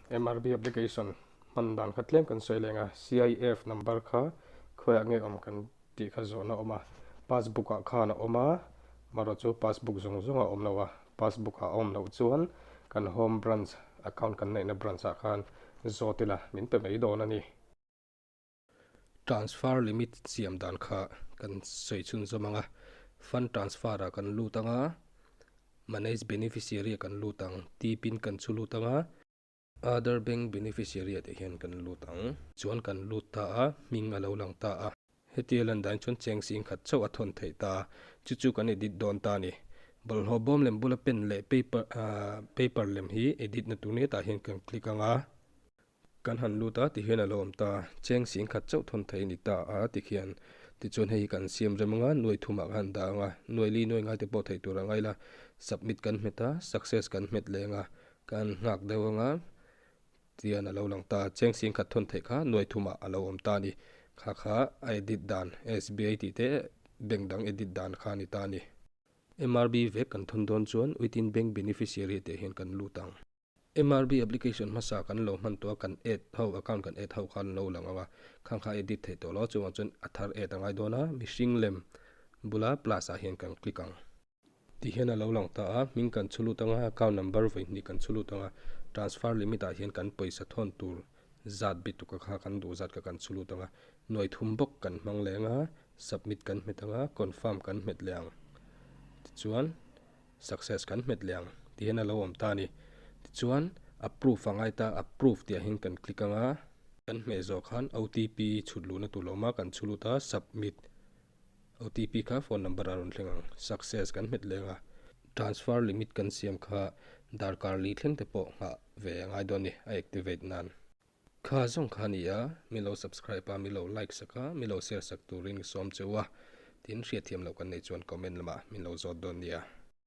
MRB application hman dan kha tlem kan sawi leng a, CIF number kha khawiah nge awm kan tih kha zawhna a awm a, passbook ah khan a awm a, amaherawh chu passbook zawng zawng a awm lo a, passbook ah a awm loh chuan kan home branch account kan neihna branch ah khan zawt ila min pe mai dawn a ni. Transfer limit siam dan kha kan sawi chhunzawm ang a, fund transfer ah kan lut ang a, manage beneficiary ah kan lut ang, T-pin kan chhu lut ang a, other bank beneficiary ah tih hian kan lut ang. Chuan kan lut ta a, hming a lo lang ta a. Hetia lan dan chuan cheng sing khat chauh a thawn theih ta a, chu chu kan edit dawn ta a ni. Bawlhhlawh bawm lem bula pen leh paper paper lem hi edit na tur nia tah hian kan click ang a. Kan han lut a tihian a lo awm ta, cheng sing khat chauh thawn thei a ni ta a tikhian tichuan hei hi kan siam rem anga nuai thumah ka han dah ang a, nuai li nuai ngai te pawh theih tur a ngai la, submit kan hmet a, success kan hmet leng a, kan nghak deuh anga tihian a lo lang ta, cheng sing khat thawn theih kha nuai thumah a lo awm ta a ni, kha kha a edit dan SBI tih te bank dang edit dan kha a ni ta a ni. MRB vek kan thawn dawn chuan within bank beneficiary tih hian kan lut ang. MRB application hmasa kan lo hman tawh a, kan add ho, account kan add ho kha an lo lang ang a, khang kha edit theih tawh lo a, chuvang chuan a thar add a ngai dawn a, mihring lem bula plus ah hian kan click ang. Ti hian a lo lang ta a, hming kan chhu lut ang a, account number vawi hnih kan chhu lut ang a, transfer limit ah hian kan pawisa thawn tur zat bi tuka kha kan duh zat kha kan chhu lut ang a, nuai thum bawk kan hmang leng a, submit kan hmet ang a, confirm kan hmet leh ang. Tichuan. Success kan hmet leh ang tih hian a lo awm ta a ni. Tichuan approve a ngai ta, approve tih ah hian kan click ang a. Kan hmeh zawh khan OTP chhut luhna tur lo awm a, kan chhu lut a, submit OTP kha phone number a rawn thleng ang. Success kan hmet leh ang a. Transfer limit kan siam kha darkar li thleng te pawh nghah ve a ngai dawn a ni, a activate nan. Kha zawng kha a ni a, mi lo subscribe a, mi lo like sak a, mi lo share sak turin ka sawm cheu a, tin hriatthiam loh kan neih chuan comment lamah min lo zawt dawn nia.